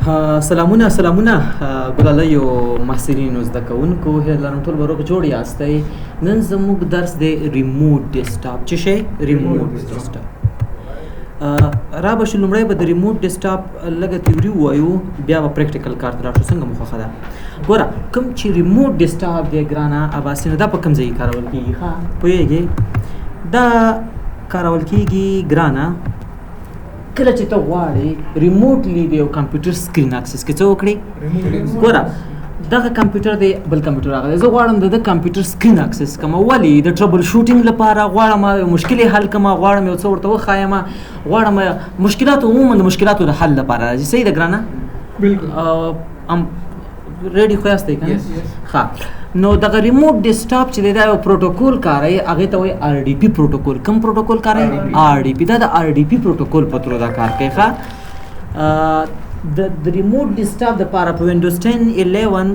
سلامونه سلامونه ګلالیو محصلینو زده کوونکو، هیله لرم ټول به روغ جوړ یاستئ. نن زموږ درس دی remote desktop. څه شی remote desktop؟ را به شو. لومړی به د remote desktop لږه تیوري ووایو، بیا به practical کار ته لاړ شو. څنګه مو خوښه ده؟ ګوره، کوم چې remote desktop دی ګرانه عباسینه، دا په کوم ځای کې کارول کېږي؟ ښه پوهېږې؟ دا کارول کېږي ګرانه کله چې ته غواړې remotely د یو کمپیوټر screen access کې څه وکړې. ګوره، دغه کمپیوټر دی، بل کمپیوټر راغلی، زه غواړم د کمپیوټر screen access کوم. ولې؟ د troubleshooting لپاره غواړم، یو مشکل حل کوم، غواړم یو څه ورته وښایم، غواړم مشکلات، عموما د مشکلاتو د حل لپاره راځي. صحیح ده ګرانه؟ بالکل. ام ready خو یاستئ که نه؟ Yes. ښه، نو دغه remote desktop چې دی، دا یو پروتوکول کاروي، هغې ته وایي RDP protocol. کوم پروتوکول کاروي؟ RDP. دا د RDP protocol په ترو دا کار کوي. ښه، د remote desktop د پاره په وینډوز 10، 11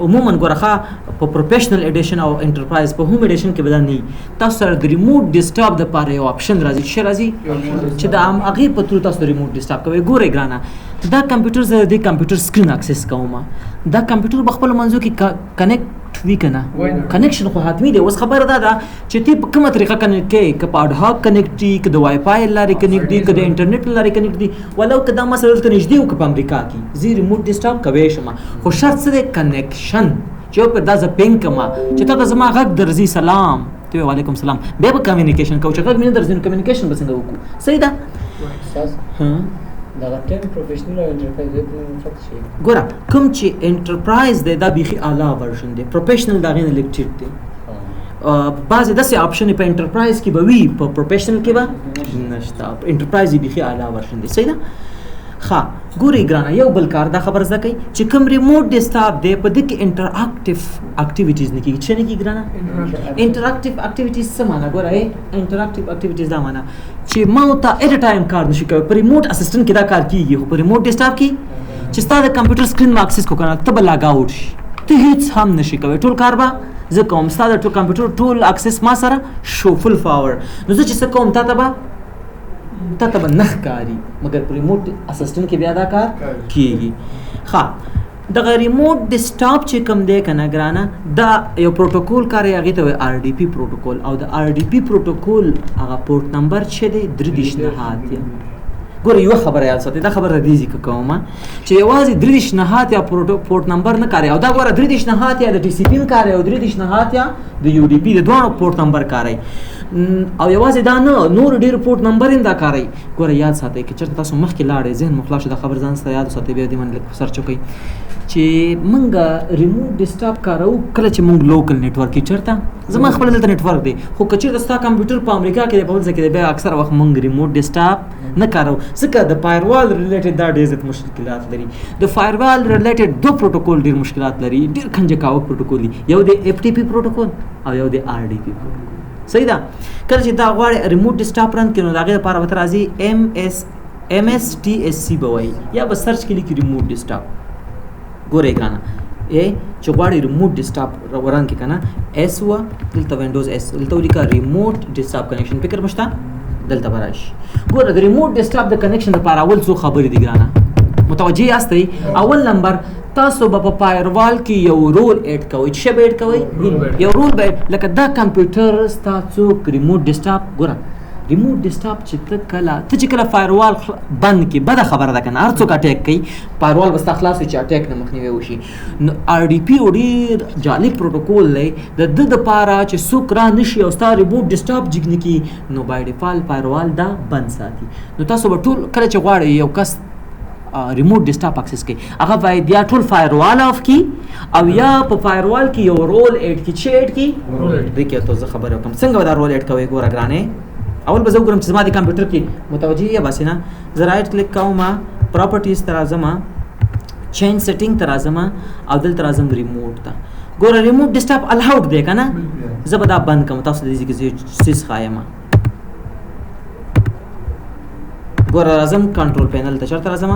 عموما ګوره، ښه، په professional edition او enterprise په home edition کې به دا نه وي. تاسو سره د remote desktop د پاره یو option راځي. څه راځي؟ چې د هغې په ترو تاسو remote desktop کوئ. ګورئ ګرانه، دا کمپیوټر زه د دې کمپیوټر screen access کوم، دا کمپیوټر به خپل منځو کې connect وي که نه؟ Connection خو حتمي دی. اوس خبره دا ده چې ته په کومه طریقه connect کوې، که په ad hoc connect دي، که د وای فای لارې connect دي، که د انټرنیټ لارې connect دي، ولو که دا مثلا دلته نږدې و که په امریکا کې، زه remote desktop کوی شم، خو شرط څه دی؟ Connection. چې یو پر دا زه ping کړم چې تا ته زما غږ درځي، سلام، ته وایې وعلیکم سلام، بیا به communication کوو. چې غږ مې نه درځي نو communication به څنګه وکړو؟ صحیح ده؟ استاد، دغه 10 professional او enterprise فرق شي؟ ګوره، کوم چې enterprise دی دا بیخي اعلی version دی، professional د هغې نه لږ ټیټ دی. بعضې داسې option په enterprise کې به وي، په professional کې به نشته. Enterprise یې بیخي اعلی version دی. صحیح ده؟ ښه، ګورئ ګرانه، یو بل کار دا خبر زده کوي چې کوم remote desktop دی، په دې کې interactive activities نه کېږي. څه نه کېږي ګرانه؟ Interactive activities څه معنا؟ ګوره، interactive activities دا معنا چې ما او ته at time کار نشي کوي. په remote assistant کې دا کار کیږي، خو په remote desktop کې چې ستا د کمپیوټر screen ما access کو کنه، ته به log out شي، ته هیڅ هم نشي کوي، ټول کار به زه کوم. ستا د ټول کمپیوټر ټول access ما سره شو، full power. نو زه چې څه کوم تا ته به نه ښکاري، مګر په remote assistant کې بیا دا کار کیږي. ښه، دغه remote desktop چې کوم دی که نه ګرانه، دا یو پروتوکول کاروي، هغې ته وایي RDP protocol. او د RDP protocol هغه port number چې دی 3389. ګوره، یوه خبره یاد ساتئ، دا خبره دې ذکر کوم چې یوازې 3389 port number نه کاروي. او دا ګوره، 3389 د TCP هم کاروي او 3389 د UDP، د دواړو port number کاروي. او یوازې دا نه، نور ډېر port number هم دا کاروي. ګوره، یاد ساتئ، که چېرته تاسو مخکې لاړئ، ذهن مو خلاص شو، دا خبر ځان سره یاد وساتئ، بیا دې باندې لږ search وکړئ چې موږ remote desktop کاروو کله چې موږ local network کې، چېرته زما خپل دلته network دی، خو که چېرته ستا کمپیوټر په امریکا کې دی، په بل ځای کې دی، بیا اکثره وخت موږ remote desktop نه کاروو، ځکه د firewall related دا ډېر زیات مشکلات لري. د firewall related دوه پروتوکول ډېر مشکلات لري، ډېر کنجکاوک پروتوکول دي. یو د FTP protocol او یو د RDP protocol. صحیح ده؟ کله چې دا غواړې remote desktop run کړي، نو د هغې لپاره به ته راځي MSTSC به وایي، یا به search کې لیکي remote desktop. ګورئ ګرانه، چې غواړي remote desktop run کړي که نه، S وه دلته، وینډوز S دلته ولیکه، remote desktop connection، فکر مشته دلته به راشي. ګوره، د remote desktop د connection لپاره اول څو خبرې دي ګرانه، متوجه یاستئ؟ اول نمبر، تاسو به په firewall کې یو rule add کوئ. څه به add کوئ؟ یو rule به، لکه دا کمپیوټر ستا څوک remote desktop. ګوره، remote desktop چې ته چې کله firewall بند کړې، بده خبره ده که نه؟ هر څوک attack کوي، firewall به ستا خلاص وي چې attack نه مخنیوی وشي. نو RDP یو ډېر جالب پروتوکول دی، د ده دپاره چې څوک را نه شي او ستا remote desktop جګ نه کړي، نو by default firewall دا بند ساتي. نو تاسو به ټول کله چې غواړئ یو کس remote desktop access کوي، هغه باید یا ټول firewall off کړي او یا په firewall کې یو rule add کړي. چې add کړي دې کې ته زه خبره وکړم څنګه به دا rule add کوي. ګوره ګرانې، اول به زه وګورم چې زما د کمپیوټر کې، متوجه یې باسي نه، زه right click کوم، properties ته راځم، change setting ته راځم او دلته راځم ریموټ ته. ګوره، remote desktop allowed دی که نه؟ زه به دا بند کړم، تاسو د دې کې څیز ښایم. ګوره، راځم control panel ته. چېرته راځم؟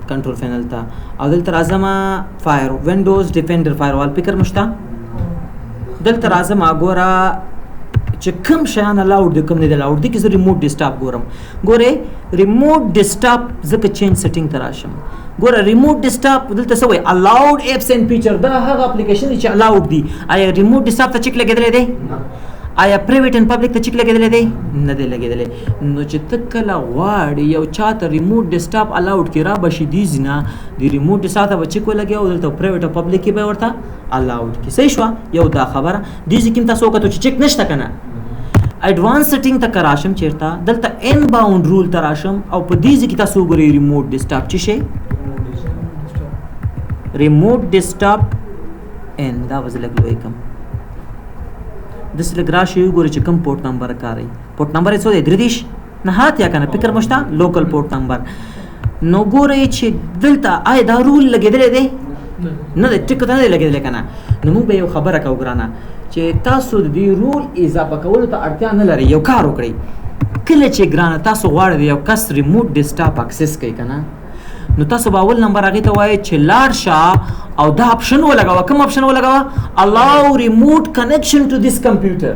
Control panel ته، او دلته راځم Windows Defender Firewall، فکر مشته؟ دلته راځم. ګوره، چې کوم شیان allowed دي کوم نه دي allowed دي، کې زه remote desktop ګورم. ګورې remote desktop ځکه change setting ته راشم. ګوره remote desktop دلته څه وایي؟ allowed apps and feature، دا هغه اپلیکیشن دی چې allowed دي. آیا remote desktop ته چک لګېدلی دی؟ آیا private and public ته چک لګېدلی دی؟ نه دی لګېدلی. نو چې ته کله غواړې یو چا ته remote desktop allowed کړي، را به شي دې ځای نه د remote desktop ته به چک ولګوي او دلته private او public کې به ورته allowed کړي. صحیح شوه؟ یو دا خبره دې ځای کې هم تاسو وکتو چې چک نشته که نه. advanced setting ته که راشم، چېرته دلته inbound rule ته راشم او په دې ځای کې تاسو وګورئ remote desktop چې شی، remote desktop ان، دا به زه لږ لوی کړم، داسې لږ راشي وګورئ چې کوم port number کاروي. port number یې څو دی؟ 33 9 یا که نه؟ فکر مو شته local port number. نو ګورئ چې دلته آیا دا rule لګېدلی دی؟ نه دی، ټیک ته نه دی لګېدلی که نه. نو موږ به یو خبره کوو ګرانه، چې تاسو د دې rule اضافه کولو ته اړتیا نه لرئ. یو کار وکړئ، کله چې ګرانه تاسو غواړئ د یو کس remote desktop access کوئ که نه، نو تاسو به اول نمبر هغې ته وایئ چې لاړ شه او دا option ولګوه. کوم option ولګوه؟ allow remote connection to this computer.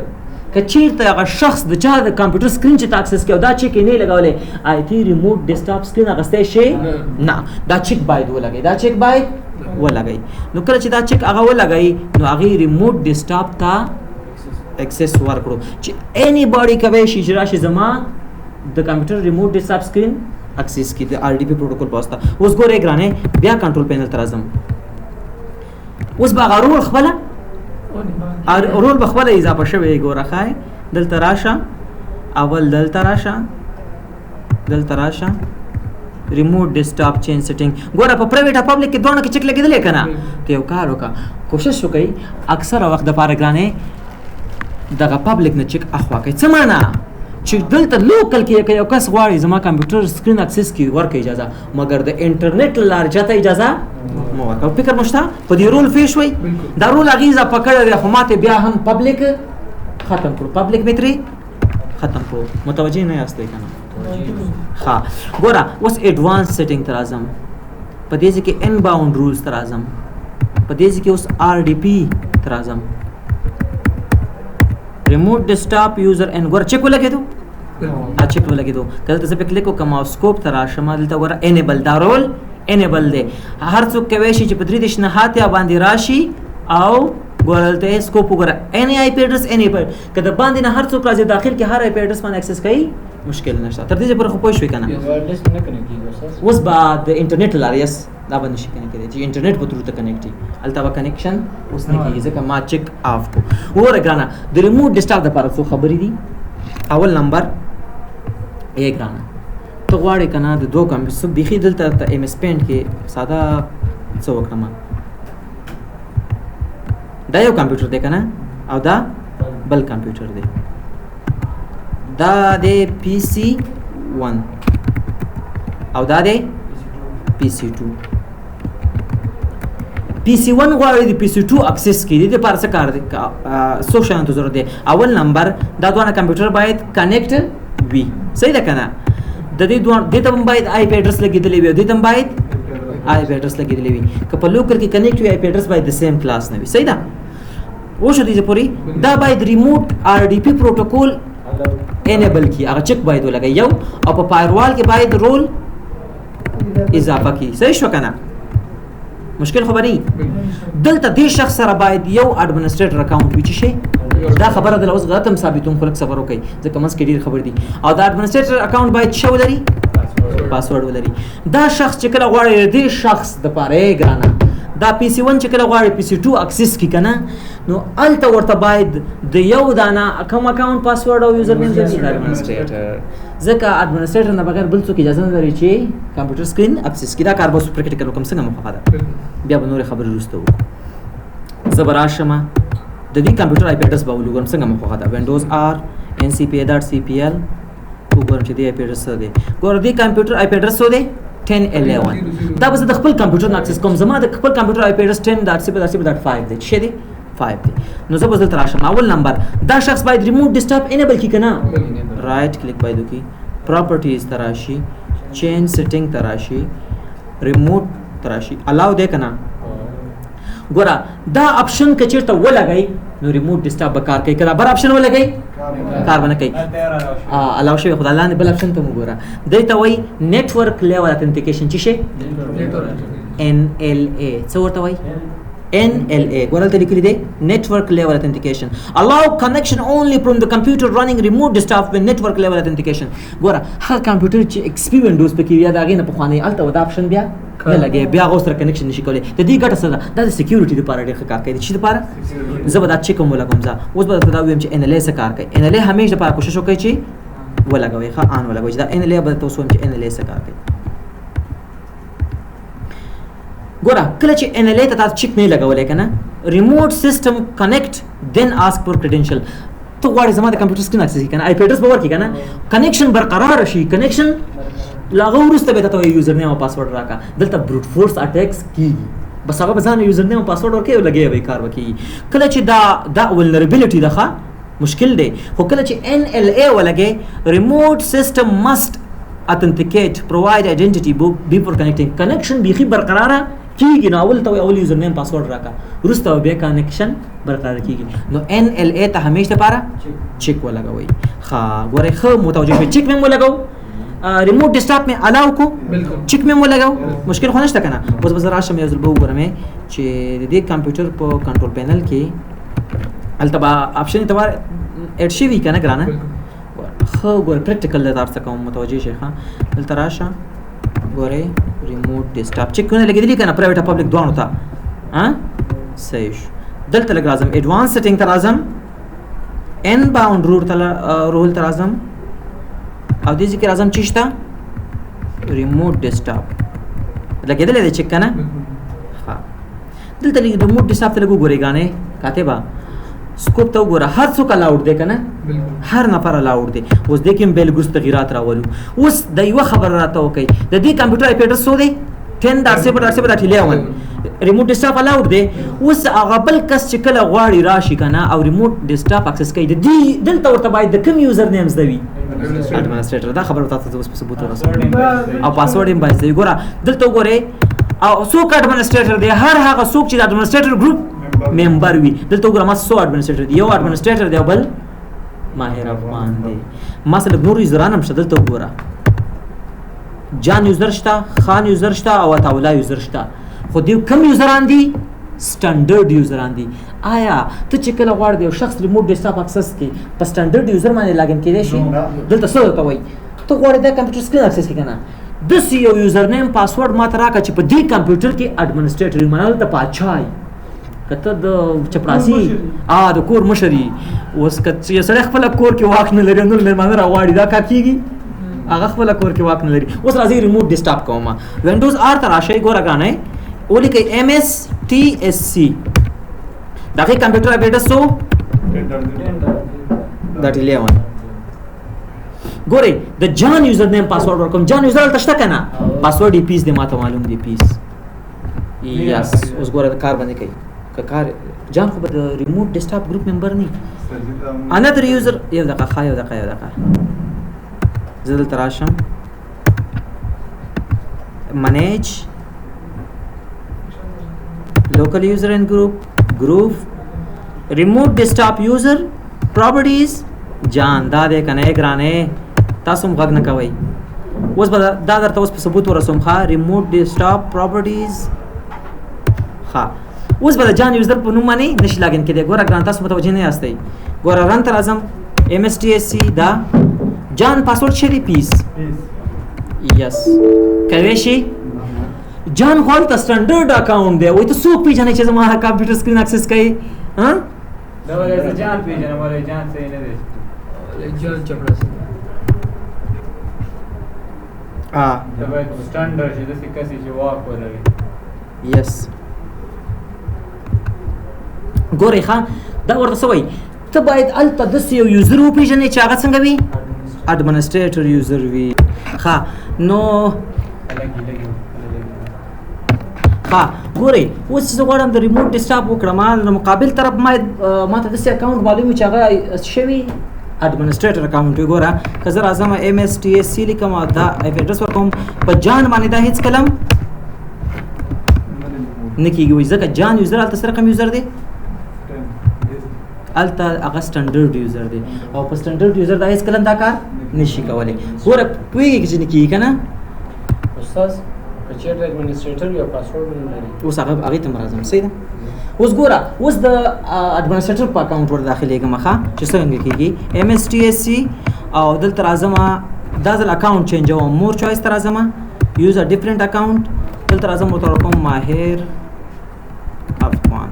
که چیرته هغه شخص د چا د کمپیوټر screen چې ته access کوي او دا چک یې نه لګولی، آیا ته remote desktop screen اخیستی شي؟ نه. دا چک باید ولګوي، دا چک باید ولګوي. نو کله چې دا چک هغه ولګوي، نو هغې remote desktop ته access ورکړو چې anybody کوی شي چې راشي زما د کمپیوټر remote desktop screen access کړي د RDP پروتوکول په واسطه. اوس ګورې ګرانې، بیا control panel ته راځم. اوس به هغه role خپله role به خپله اضافه شوی. ګوره ښای دلته راشه، اول دلته راشه، دلته راشه، remote desktop change setting. ګوره په private او public کې دواړو کې چک لګېدلی که نه؟ ته یو کار وکړه، کوشش وکړئ اکثره وخت دپاره ګرانې دغه public نه چک اخوا کوي. څه معنا؟ چې دلته local کې که یو کس غواړي زما کمپیوټر screen access کړي، ورکړه اجازه، مګر د انټرنیټ له لارې چاته اجازه مه ورکوه. فکر مو شته په دې rule پوه شوئ؟ دا rule هغې اضافه کړی دی، خو ماته بیا هم public ختم کړو، public مې ترې ختم کړو. متوجه نه یاستئ که نه؟ ښه ګوره اوس advanced setting ته راځم، په دې ځای کې inbound rules ته راځم، په دې ځای کې اوس RDP ته راځم، remote desktop user in. ګوره چک ولګېدو، چک ولګېدو. کله ته زه پې کلیک وکړم او scope ته راشم، دلته ګوره enable، دا role enable دی. هر څوک کوی شي چې په 33 9 80 باندې راشي او ګوره دلته scope وګوره، any IP address، any IP. که د باندې نه هر څوک راځي داخل کې هر IP address باندې access کوي، مشکل نشته. تر دې پورې خو پوه شوې که نه؟ wireless نه connect کیږي استاد؟ اوس به د انټرنیټ له لارې، yes، دا به نشي connect کېدی چې انټرنیټ په through ته connect وي، هلته به connection اوس نه کېږي ځکه ما چک off کو. وګوره ګرانه، د remote desktop دپاره څو خبرې دي. اول نمبر یې ګرانه، ته غواړې که نه د دوه کمپیوټر بیخي دلته ته MS Paint کې ساده څه وکړم. دا یو کمپیوټر دی که نه او دا بل کمپیوټر دی، دا دی PC 1 او دا دی PC 2. PC 1 غواړي د PC 2 access کړي، د دې لپاره څه کار دی؟ څو شیانو ته ضرورت دی. اول نمبر دا دوه کمپیوټر باید connect وي، صحیح ده که نه؟ د دې دوه دې ته هم باید IP address لګېدلی وي او دې ته هم باید IP address لګېدلی وي. که په local کې connect وي، IP address باید د same class نه وي، صحیح ده؟ وشو دې پورې؟ دا باید remote RDP protocol enable کړي، هغه چک باید ولګي یو، او په firewall کې باید role اضافه کړي. صحیح شو که نه؟ مشکل خو به نه وي. دلته دې شخص سره باید یو administrator account وي چې شي. دا خبره د اوس غلط هم ثابتوم، خو لږ صبر وکړئ ځکه منځ کې ډېر خبرې دي. او دا administrator account باید څه ولري؟ پاسورډ ولري. دا شخص چې کله غواړي دې شخص د پاره ګرانه دا PC 1 چې کله غواړي PC 2 access کړي که نه، نو هلته ورته باید د یو دانه کوم account password او user name ضروري، administrator، ځکه administrator نه بغیر بل څوک اجازه نه لري چې کمپیوټر screen access کړي. دا کار به اوس practical وکړم. څنګه مو خوښه ده؟ بیا به نورې خبرې وروسته وکړو. زه به راشم د دې کمپیوټر IP address به ولګوم. څنګه مو خوښه ده؟ Windows R ncpa.cpl وګورم چې دې IP address څه دی. ګوره دې کمپیوټر IP address څه دی؟ 10 11. دا به زه د خپل کمپیوټر نه access کوم. زما د خپل کمپیوټر IP address 10.0.0.5 دی. څه دی؟ 5 دی. نو زه به دلته راشم. اول نمبر دا شخص باید remote desktop enable کړي که نه؟ right click باید وکړي، properties ته راشي، change setting ته راشي، ریموټ ته راشي، allow دی که نه؟ ګوره دا option که چېرته ولګئ نو remote desktop به کار کوي. که دا بر option ولګئ کار به نه کوي. علاوه شوی خو دا لاندې بل option ته مو ګوره، دی ته وایي network level authentication. څه شی؟ NLA. څه ورته وایي؟ NLA. ګوره دلته لیکلي دی network level authentication allow connection only from the computer running remote desktop with network level authentication. ګوره هغه کمپیوټر چې XP Windows پکې وي یا د هغې نه پخوانی، هلته به دا option بیا نه لګوي، بیا هغه سره connection نشي کولی. د دې ګټه څه ده؟ دا د security لپاره ډېر ښه کار کوي. د څه لپاره؟ زه به دا چک هم ولګوم. زه اوس به درته دا ووایم چې NLA څه کار کوي. NLA همیش لپاره کوشش وکړئ چې ولګوئ، ښه on ولګوئ. چې دا NLA به درته اوس ووایم چې NLA څه کار کوي. ګوره کله چې NLA ته تاسو چک نه لګولی که نه، remote system connect then ask for credential. ته غواړې زما د کمپیوټر screen access کړې که نه، IP address به ورکړې که نه، connection برقرار شي، connection له هغه وروسته به ته username او پاسورډ راکړه. دلته brute force attacks کیږي، بس هغه به ځان username او password ورکوي او لګیا به کار وکړي. کله چې دا vulnerability ده، ښه مشکل دی، خو کله چې NLA ولګي، remote system must authenticate provide identity before connecting. connection بیخي برقراره کیږي، نو اول ته اول username password راکړه، وروسته بیا connection برقرار کیږي. نو NLA ته همیش لپاره چک ولګوئ. ښه ګورئ، ښه متوجه شئ، چک مې ولګو، remote desktop مې allow کو، چک مې ولګو، مشکل خو نشته که نه؟ اوس به زه راشم یو ځل به وګورم چې د دې کمپیوټر په control panel کې هلته به option ته add شوي که نه ګرانه؟ ښه ګوره practical درته هر څه کوم، متوجه شئ. ښه دلته راشه ګورئ remote desktop چک کونه لګېدلي که نه، private او public دواړو ته؟ ها صحیح شو. دلته لږ راځم advance setting ته راځم، inbound role ته role ته راځم، او دې ځای کې راځم چې شته remote desktop لګېدلی دی چک که نه؟ ښه دلته لږ remote desktop ته لږ وګورئ ګانې کاتبه، scope ته وګوره، هر څوک allowed دی که نه؟ هر نفر allowed دی. اوس دې کې هم بېل ګروپ تغیرات راولو. اوس د یوه خبره راته وکړئ، د دې کمپیوټر IP address څو دی؟ 10.0.0.11. remote desktop allowed دی. اوس هغه بل کس چې کله غواړي راشي که نه او remote desktop access کوي، د دې دلته ورته باید د کوم username زده وي؟ administrator. دا خبره تاسو ته اوس په ثبوت ورسوم، او پاسورډ یې باید زده وي. ګوره دلته وګورئ، او څوک administrator دی؟ هر هغه څوک چې د administrator group member وي. دلته وګوره ما څو administrator دی، یو administrator دی او بل ماهر افغان دی. ما سره لږ نور user ان هم شته. دلته وګوره جان user شته، خان user شته، او عطاالله user شته، خو دیو کم user ان دي؟ standard user ان دي. آیا ته چې کله غواړې د یو شخص remote desktop access کړې، په standard user باندې login کېدای شي؟ دلته څه درته وایي؟ ته غواړې دا کمپیوټر screen access کړې که نه، داسې یو username password ماته راکړه چې په دې کمپیوټر کې administrator وي، معنا دلته پاچا یې، که ته د چپړاسي د کور مشر یې. اوس که یو سړی خپله کور کې واک نه لري، نور مېلمانه راغواړي، دا کار کېږي؟ هغه خپله کور کې واک نه لري. اوس راځئ remote desktop کوم، Windows R ته راشئ، ګوره ګرانه ولیکئ MSTSC، د هغې کمپیوټر IP address څو؟ .11. ګورئ د جان username password ورکوم، جان user هلته شته که نه؟ پاسورډ یې peace دی، ماته معلوم دی peace. یس اوس ګوره د کار باندې کوي که کار. جان خو به د remote desktop group member نه وي. another user، یو دقیقه، ښه یو دقیقه، یو دقیقه، زه دلته راشم، manage local user and group, group remote desktop user properties. جان دا دی که نه ګرانې؟ تاسو هم غږ نه کوئ. اوس به دا درته اوس په ثبوت ورسوم. ښه remote desktop properties. ښه اوس به د جان user په نوم باندې نشي login کېدی. ګوره ګران تاسو متوجه نه یاستئ. ګوره run ته راځم، MSTSC، دا جان پاسورډ څه دی؟ peace. یس کوی شي. جان خو هلته standard account دی، وایي ته څوک پېژنې چې زما کمپیوټر screen access کوي؟ ها دا ولې زه جان پېژنم، ولې جان صحیح نه دی. جان چپړاسي دا باید standard شي، داسې کس چې واک ولري. یس ګورئ ښه دا ورته څه وایي؟ ته باید هلته داسې یو user وپېژنې چې هغه څنګه وي؟ administrator user وي. ښه نو ښه ګورئ اوس چې زه غواړم د remote desktop وکړم، د مقابل طرف ما ته داسې account معلوم وي چې هغه شوي administrator account وي. ګوره که زه راځم MSTSC لیکم او دا IP address ورکوم، په جان باندې دا هېڅ کله نه کېږي، وایي ځکه جان user هلته څه رقم user دی؟ هلته هغه standard user دی او په standard user دا هېڅکله دا کار نشي کولی. ګوره پوهېږي چې نه کېږي که نه؟ استاد که چېرته administrator یو پاسورډ نه لري، اوس هغه هغې ته هم راځم. صحیح ده. اوس ګوره اوس د administrator په account ور داخلېږم ښه، چې څنګه کېږي MSTSC او دلته راځم، دا ځل account چینجوم، more choice ته راځم، use a different account، دلته راځم ورته ورکوم ماهر افغان.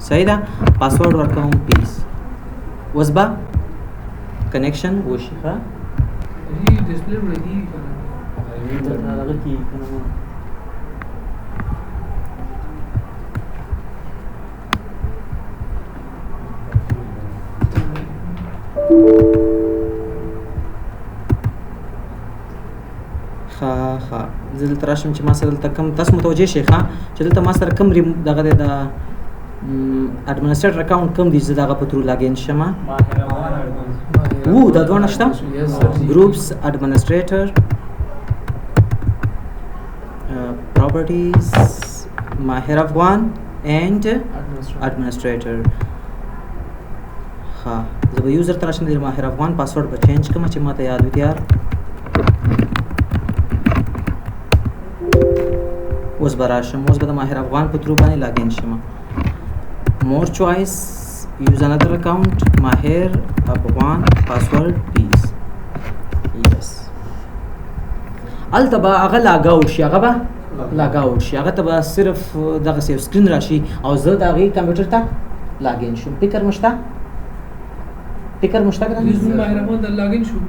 صحیح ده. پاسورډ ورکوم پیس. اوس به connection وشي. ښه display مړه کېږي که نه؟ دلته هغه کېږي که نه؟ ښه ښه، زه دلته راشم چې ما سره دلته کوم، تاسو متوجه شئ ښه، چې دلته ما سره کوم دغه دی د administrator account کوم دی، زه د هغه په through login شم. وو دا دواړه شته. groups administrator properties ماهر افغان and administrator. ښه، زه به user ته راشم، د ماهر افغان پاسورډ به change کړم چې ما ته یاد وي یار. اوس به راشم، اوس به د ماهر افغان په through باندې login شم. more choice use another account ماهر افغان password پیس. yes، هلته به هغه log out شي، هغه به log out شي، هغه ته به صرف دغسې یو screen راشي او زه د هغې کمپیوټر ته login شم. فکر مو شته؟ فکر مو شته که نه؟ ماهر افغان ته login شو.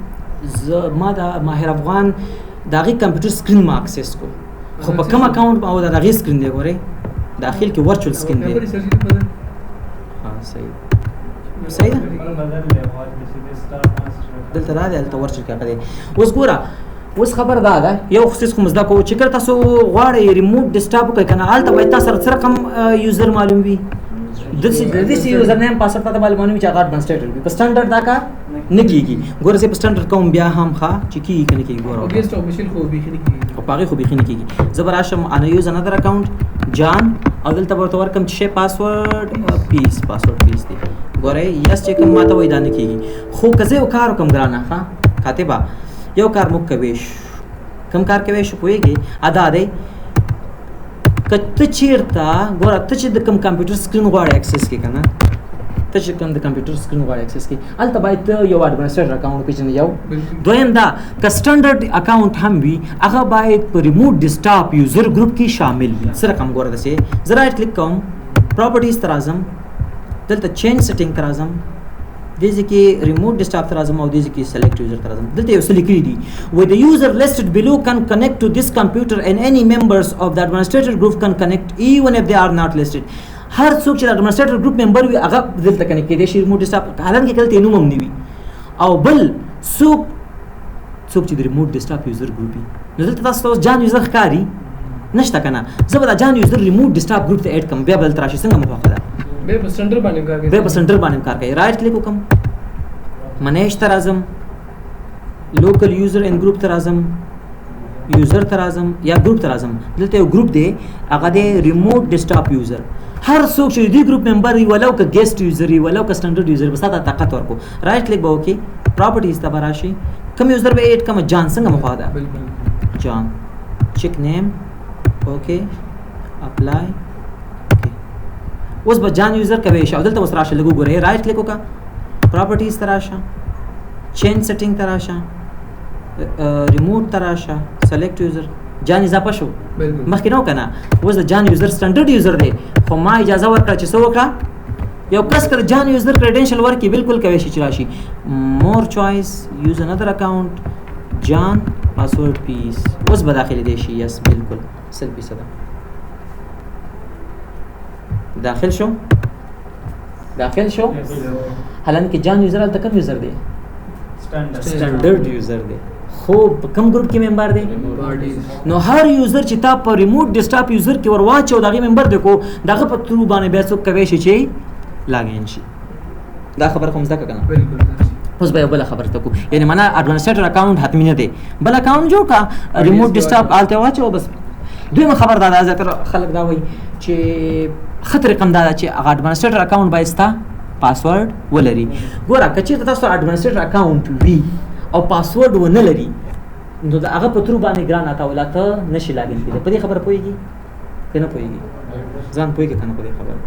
زه ما د ماهر افغان د هغې کمپیوټر screen ما access کو، خو په کوم account او د هغې screen دی، ګورې داخل کې virtual screen دی. ها صحیح صحیح ده. دلته دا دی، هلته virtual کې هغه دی. اوس ګوره اوس خبر دا ده، یو خصوص خو مو زده کوو چې کله تاسو غواړئ remote desktop وکړئ که نه، هلته باید تاسو سره څه رقم user معلوم وي، داسې user name password تاته باید معلوم وي چې هغه administrator وي. په standard دا کار نه کېږي. ګوره زه په standard کوم بیا هم ښه چې کېږي که نه کېږي. ګوره guest او ماشین خو بیخي نه کېږي، خو په هغې خو بیخي نه کېږي. زه به راشم انا use another account جان او دلته به ورته ورکړم چې شی password پیس، password پیس دی. ګورئ yes چې کوم ماته وایي دا نه کېږي. خو که زه یو کار وکړم ګرانه، ښه کاتبه، یو کار موږ کوی شو. کوم کار کوی شو پوهېږې؟ ادا دی که ته چېرته ګوره، ته چې د کوم کمپیوټر screen غواړې access کړې که نه، ته چې کوم د کمپیوټر screen غواړې access کړې، هلته باید ته یو administrator account وپېژنې. یو دویم دا که standard account هم وي، هغه باید په remote desktop user group کې شامل وي. څه رقم؟ ګوره داسې زه right click کوم، properties ته راځم، دلته change setting ته راځم، دې ځای کې remote desktop ته راځم او دې ځای کې select user ته راځم. دلته یو څه لیکلي دي، وایي the user listed below can connect to this computer and any members of the administrator group can connect even if they are not listed. هر څوک چې د administrator group member وي هغه دلته connect کېدای شي remote desktop، حالانکه کله ته نوم هم نه وي. او بل څوک چې د remote desktop user group وي، نو دلته تاسو ته اوس جان user ښکاري نشته که نه؟ زه به دا جان user remote desktop group ته add کړم، بیا به دلته راشي. څنګه مو خوښه ده؟ بیا په standard باندې کار کوي، بیا په standard باندې کار کوي. right click وکړم، manage ته راځم، local user and group ته راځم، user ته راځم یا group ته راځم. دلته یو group دی، هغه دی remote desktop user. هر څوک چې د دې group member وي، ولو که guest user وي، ولو که standard user، بس تا ته طاقت ورکو. right click به وکړي، properties ته به راشي، کوم user به add کړم؟ جان. څنګه مو خوښه ده؟ جان، check name، okay، apply، okay. اوس به جان user کوي شي. او دلته اوس راشه لږ وګورئ، right click وکړه، properties ته راشه، change setting ته راشه، ریموټ ته راشه، select user. جان اضافه شو مخکې نه و که نه؟ اوس د جان user standard user دی، خو ما اجازه ورکړه چې څه وکړه، یو کس که د جان user credential ورکړي بالکل کوی شي چې راشي. more choice، use another account، جان، password پیس. اوس به داخلېدی شي. yes بالکل 100% داخل شو، داخل شو. حالانکه جان user هلته کوم user دی؟ standard user دی، خو په کوم group کې member دی؟ نو هر user چې تا په remote desktop user کې ور واچو د هغې member دی، کو د هغه په through باندې بیا څوک کوی شي چې login شي. دا خبره خو مو زده کړه که نه؟ اوس به یو بله خبره ته کوو، یعنې معنا administrator account حتمي نه دی، بل account جوړ کړه، remote desktop هلته واچوه بس. دویمه خبر دا ده، زیاتره خلک دا وایي چې ښه طریقه هم دا ده چې هغه administrator account باید ستا پاسورډ ولري. ګوره که چېرته تاسو administrator account وي او پاسورډ ونه لري نو د هغه په through باندې ګران عطاالله ته نشي login کېدی. په دې خبره پوهېږي که نه پوهېږي؟ ځان پوهېږي که نه په دې خبره؟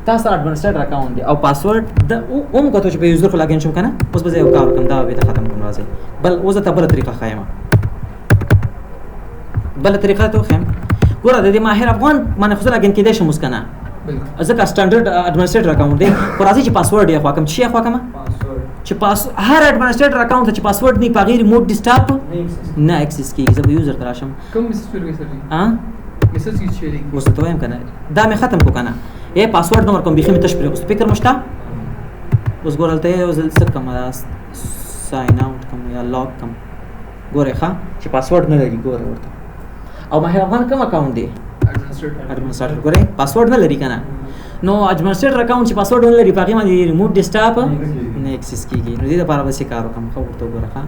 تاسو administrator account دی او پاسورډ د اوم کتو چې په user خو login شم که نه، اوس به زه یو کار وکړم، دا به ختم کړم. راځئ بل اوس درته بله طریقه ښایم، بله طریقه ته وښایم. ګوره د دې ماهر افغان باندې خو زه login کېدای شم اوس که نه، ځکه standard administrator account دی. خو راځئ چې پاسورډ یې خوا کړم. چې یې خوا کړم چې هر administrator account ته چې پاسورډ نه په هغې remote desktop نه access کېږي. زه به user ته راشم. کوم message ورکوي سر؟ ها message کې چې لیکي اوس ته وایم که نه، دا مې ختم کړو که نه، ای پاسورډ نه ورکوم، بیخي مې تش پرېښوست. فکر مو شته؟ اوس ګوره هلته یو ځل څه کړم، دا sign out کړم یا log کړم. ګورئ ښه چې پاسورډ نه لري، ګوره ورته. او ماهر افغان کوم account دی؟ administrator. ګورئ پاسورډ نه لري که نه، نو administrator account چې پاسورډ نه لري په هغې باندې remote desktop نه access کېږي. نو دې لپاره به څه کار وکړم؟ ښه ورته وګوره ښه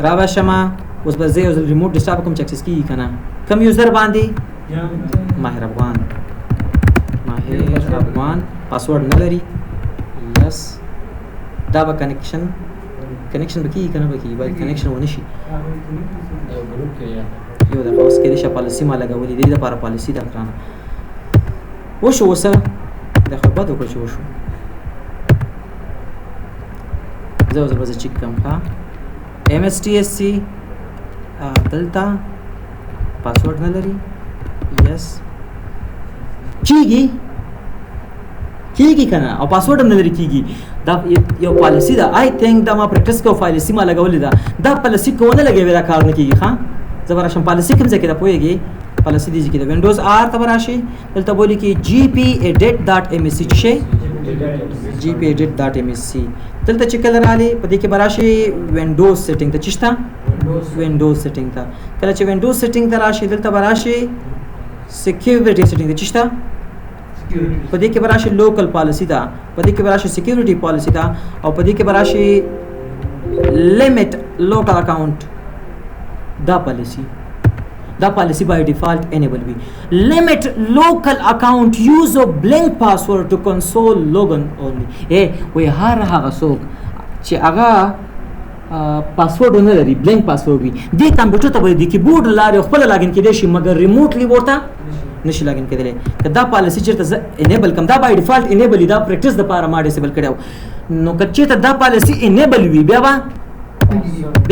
را به شمه. اوس به زه یو ځل remote desktop کوم چې access کېږي که نه. کوم user باندې؟ ماهر افغان. ماهر افغان پاسورډ نه لري. yes دا به connection connection به کېږي که نه به کېږي؟ باید connection ونه شي. یو ګروپ کې یا یو دغه اوس کېدای شي پالیسي ما لګولې، دې لپاره پالیسي ده ګرانه. وشو اوسه دا خو بد وکړه چې وشو. زه اوس به زه چک کړم. ښه MSTSC دلته پاسورډ نه لري. yes کېږي کېږي که نه، او پاسورډ هم نه لري کېږي. دا یو پالیسي ده. I think دا ما practice کوو، پالیسي ما لګولې ده. دا پالیسي که ونه لګوې دا کار نه کېږي. ښه زه به راشم پالیسي کوم ځای کې ده پوهېږې؟ پالیسي دې ځای کې ده. Windows R ته به راشي، دلته به ولیکي gpedit.msc. څه شی؟ gpedit.msc. دلته چې کله راغلې په دې کې به راشي Windows setting ته. څه شته؟ Windows setting ته. کله چې Windows setting ته راشي دلته به راشي security setting ته. څه شته؟ په دې کې به راشي local policy ته، په دې کې به راشي security policy ته، او په دې کې به راشي limit local account. دا پالیسي، دا پالیسي by default enable وي. limit local account use of blank password to console login only. ای وایي هر هغه څوک چې هغه پاسورډ ونه لري، blank password وي، دې کمپیوټر ته به د کیبورډ له لارې خپله login کېدای شي، مګر remotely ورته نشي login کېدلی. که دا پالیسي چېرته زه enable کړم، دا by default enable وي، دا practice دپاره ما disable کړی و. نو که چېرته دا پالیسي enable وي بیا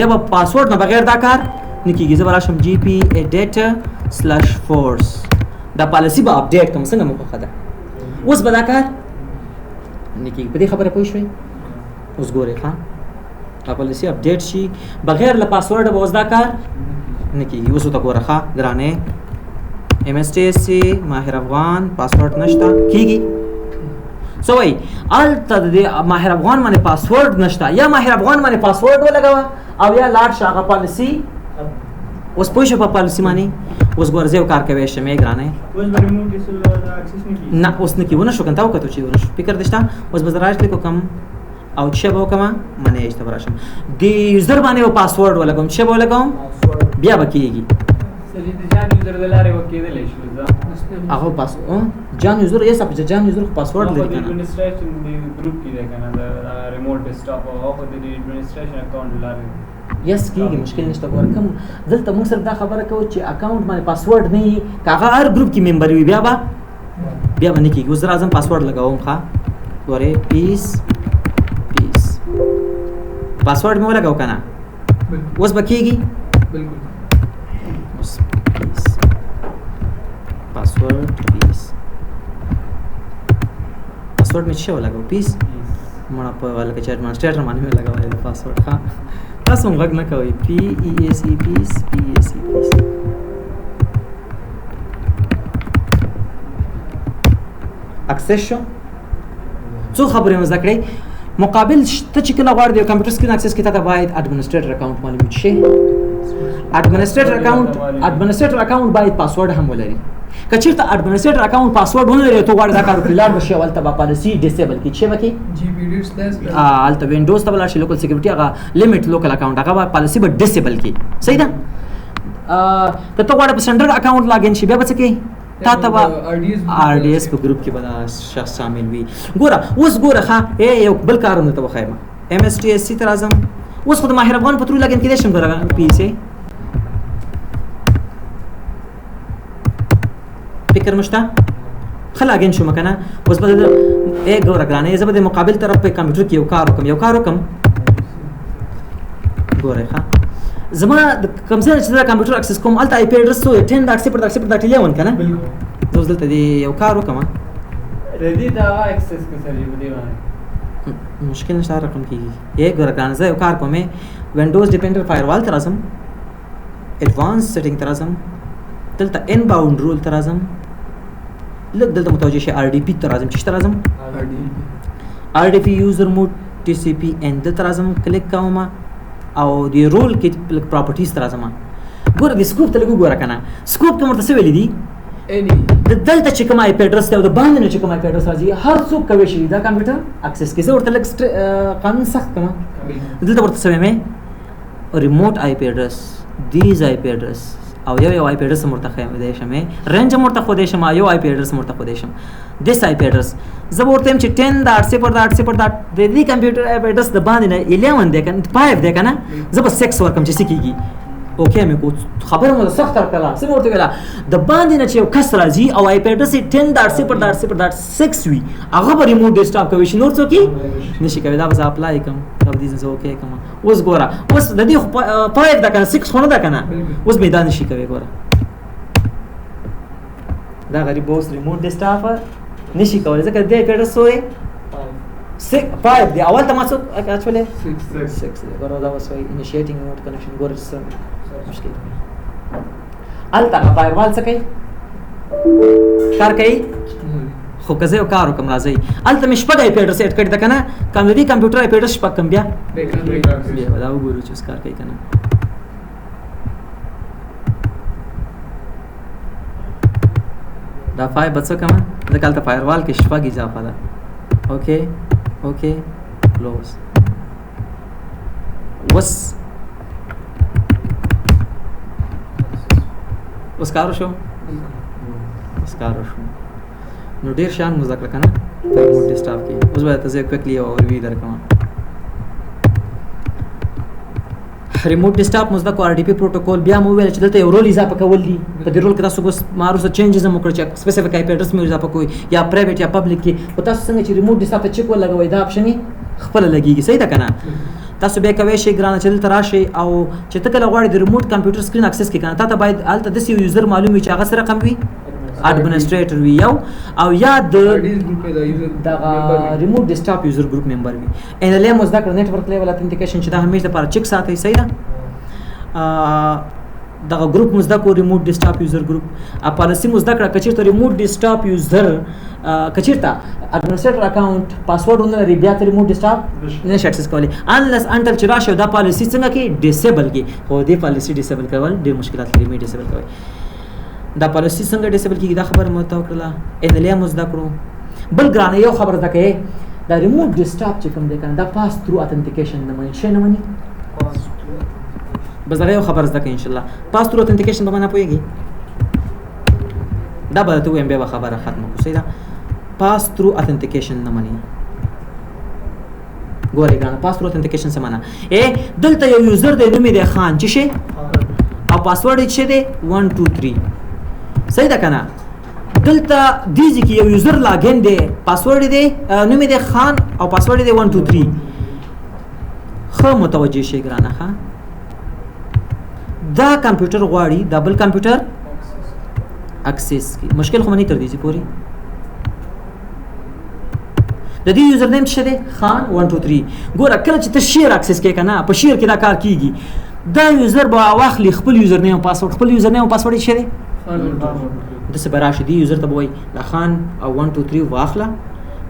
به پاسورډ نه بغیر دا کار نه کېږي. زه به راشم gpedit/force، دا پالیسي به update کړم. څنګه مو خوښه ده؟ اوس به دا کار نه کېږي. په دې خبره پوه شوئ؟ اوس ګورئ ښه دا پالیسي update شي، بغیر له پاسورډ به اوس دا کار نه کېږي. اوس ورته ګوره ښه ګرانې MSTSC ماهر افغان پاسورډ نشته کېږي. څه وایي؟ هلته د دې ماهر افغان باندې پاسورډ نشته، یا ماهر افغان باندې پاسورډ ولګوه او یا لاړ شه هغه پالیسي. اوس پوه شو په پالیسي باندې؟ اوس ګوره زه یو کار کوی شم ګرانې. نه اوس نه کېږي، ونه شو که نه، تا وکتو چې ونه شو. فکر دې شته؟ اوس به زه right click وکړم او څه به وکړم؟ manage ته به راشم، دې user باندې به پاسورډ ولګوم. څه به ولګوم؟ بیا به کېږي. جان user د لارې وکېدلی شو. هغه پاس جان user یې سپ جان user خو پاسورډ لري که نه. administration د ګروپ کې دی که نه، د remote desktop هغه خو د administration account لارې yes کېږي، مشکل نشته. ګوره کوم دلته موږ صرف دا خبره کوو چې account باندې پاسورډ نه وي، که هغه هر ګروپ کې member وي بیا به نه کېږي. اوس زه راځم پاسورډ لګوم. ښه ګورې پیس پیس پاسورډ مې ولګو که نه، اوس به کېږي؟ بالکل. اوس پیس پاسورډ پیس پاسورډ مې څه ولګو؟ پیس مړه په لکه چې administrator باندې مې لګولی دی پاسورډ. ښه تاسو هم غږ نه کوئ. P E A C پیس P A C پیس. access شو. څو خبرې مو زده کړې؟ مقابل ته چې کله غواړې د یو کمپیوټر screen access کړې، تا ته باید administrator account معلوم وي. چې administrator account، administrator account باید پاسورډ هم ولري. که چېرته administrator account password ونه لري، ته غواړې دا کار وکړې، لاړ به شې او هلته به پالیسي disable کړي. چې به کړي؟ gpedit/. هلته Windows ته به لاړ شې، local security هغه limit local account هغه به پالیسي به disable کړي. صحیح ده؟ که ته غواړې په standard account login شې، بیا به څه کوې؟ تا ته به آر ډي اس په ګروپ کې به دا شخص شامل وي. ګوره اوس ګوره ښه، یو بل کار هم درته وښایم. ایم اس ټي اس سي ته راځم. اوس خو د ماهر افغان په through login کېدای شم. ګوره پی سي فکر مشته، ښه login شوم که نه؟ اوس به ای ګوره ګرانه، زه به د مقابل طرف په کمپیوټر کې یو کار وکړم، یو کار وکړم. ګورئ ښه، زما د کوم ځای چې دا کمپیوټر access کوم، هلته IP address څو دی؟ 10.0.0.11 که نه؟ زه اوس دلته دې یو کار وکړم. د دې دا access کو سر په دې باندې مشکل نشته، هر رقم کېږي. ای ګوره ګرانه، زه یو کار کوم، Windows Defender Firewall ته راځم، advanced setting ته راځم، دلته inbound rule ته راځم، لږ دلته متوجه شئ، RDP ته راځم. چې ته راځم؟ RDP user mode TCP N دلته راځم، کلیک کوم او د role کې لږ properties ته راځم. ګوره د scope ته لږ وګوره که نه، scope کې ورته څه ویلي دي؟ د دلته چې کوم IP address دی او د باندې نه چې کوم IP address راځي، هر څوک کوی شي دا کمپیوټر access کړي. زه ورته لږ قانون سخت کړم. دلته ورته څه وایم؟ remote IP address، this IP address، او یو یو IP address هم ورته ښودی شم، range هم ورته ښودی شم، یو IP address هم ورته ښودی شم. this IP address زه به ورته وایم چې 10.0.0. د دې کمپیوټر IP address د باندې نه 11 دی که 5 دی که نه، زه به 6 ورکړم چې څه کېږي. okay مې کو خبره مو سخته کړله. څه مې ورته ویله؟ د باندې نه چې یو کس راځي او IP address یې 10.0.0.6 وي، هغه به remote desktop کوي شي، نور څوک یې نشي کوي. دا به زه apply کړم، دا به دې زه okay کړم. اوس ګوره، اوس د دې خو 5 ده که نه، 6 خو نه ده که نه، اوس به یې دا نشي کوي. ګوره دا غریب به اوس remote desktop نشي کولی، ځکه د دې IP address څو دی؟ 5 دی. اول ته ما څو اچولی؟ 6 دی. ګوره دا اوس وایي initiating remote connection. ګوره څه مشکل دی. هلته firewall څه کوي؟ کار کوي؟ خو که زه یو کار وکړم، راځئ هلته مې شپږ IP address add کړی ده که نه، که د دې کمپیوټر IP address شپږ کړم، بیا بیا به دا وګورو چې اوس کار کوي که نه. دا 5 به څه کړم؟ ځکه هلته firewall کې شپږ اضافه ده. okay okay close. اوس اوس کار وشو، اوس کار وشو. نو ډېر شیان مو زده کړه که نه په remote desktop کې. اوس به درته زه quickly یو overview درکړم. remote desktop مو زده کړو، RDP protocol. بیا مو وویل چې دلته یو role اضافه کول دي. په دې role کې تاسو اوس ما وروسته changes هم وکړ چې specific IP address مې اضافه کوئ یا private یا public کې. خو تاسو څنګه چې remote desktop ته check ولګوئ، دا option یې خپله لګېږي. صحیح ده که نه؟ تاسو بیا کوی شئ ګرانه چې دلته راشئ او چې ته کله غواړې د remote computer screen access کړې که نه، تا ته باید هلته داسې یو user معلوم وي چې هغه څه رقم وي، administrator وي یو، او یا د دغه remote desktop user group member وي. NLA مو زده کړه، network level authentication، چې دا همیش دپاره چک ساتي. صحیح ده؟ دغه group مو زده کړو، remote desktop user group. Policy مو زده کړه، که چېرته remote desktop user که چېرته administrator account password ونه لري، بیا ته remote desktop نه شي access کولی unless until چې راشي دا policy څنګه کې disable کې. خو دې policy disable کول ډېر مشکلات لري، مې disable کوي. دا policy څنګه disable کېږي دا خبره مو ورته وکړله. NLA مو زده کړو. بل ګرانه یو خبره زده کړئ، دا remote desktop چې کوم دی که نه، دا pass through authentication نه مني. شی نه مني؟ بس دغه یو خبره زده کړئ انشاءالله. pass through authentication په معنا پوهېږي؟ دا به درته ووایم، بیا به خبره ختمه کړو. صحیح ده؟ pass through authentication نه مني. ګورئ ګرانه، pass through authentication څه معنا؟ دلته یو user دی، نوم یې دی خان، چې شی او پاسورډ یې څه دی؟ 1 2 3. صحیح ده که نه؟ دلته دې ځای کې یو user login دی، پاسورډ یې دی، نوم یې دی خان او پاسورډ یې دی 1 2 3. ښه متوجه شئ ګرانه، ښه دا کمپیوټر غواړي دا بل کمپیوټر access کړي. مشکل خو منی تر دې ځای پورې. د دې user name څه دی؟ خان 1 2 3. ګوره کله چې ته share access کوې که نه، په share کې دا کار کیږي، دا user به واخلي خپل user name او پاسورډ، خپل user name او پاسورډ یې څه دی؟ داسې به راشي دې user ته به وایي دا خان او 1 2 3 واخله،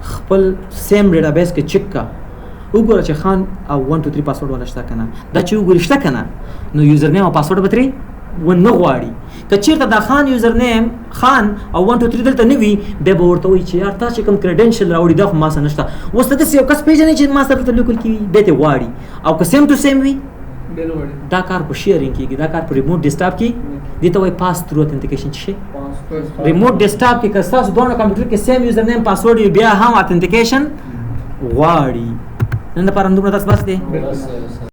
خپل same database کې چک کا، وګوره چې خان او 1 2 3 پاسورډ والا شته که نه. دا چې وګوري شته که نه، نو user name او پاسورډ به ترې ونه غواړي. که چېرته دا خان user name خان او 1 2 3 دلته نه وي، بیا به ورته وایي چې یار تا چې کوم credential راوړي دا خو ما سره نشته. اوس ته داسې یو کس پېژنې چې ما سره دلته local کې وي، بیا ترې غواړي. او که same to same وي، دا کار په sharing کېږي، دا کار په remote desktop کې دې ته وایي pass through authentication. چې شي ریموټ ډیسکټاپ کې که ستاسو دواړو کمپیوټر کې same user name password وي، بیا هم authentication غواړي. نن لپاره همدومره درس بس دی. بالکل.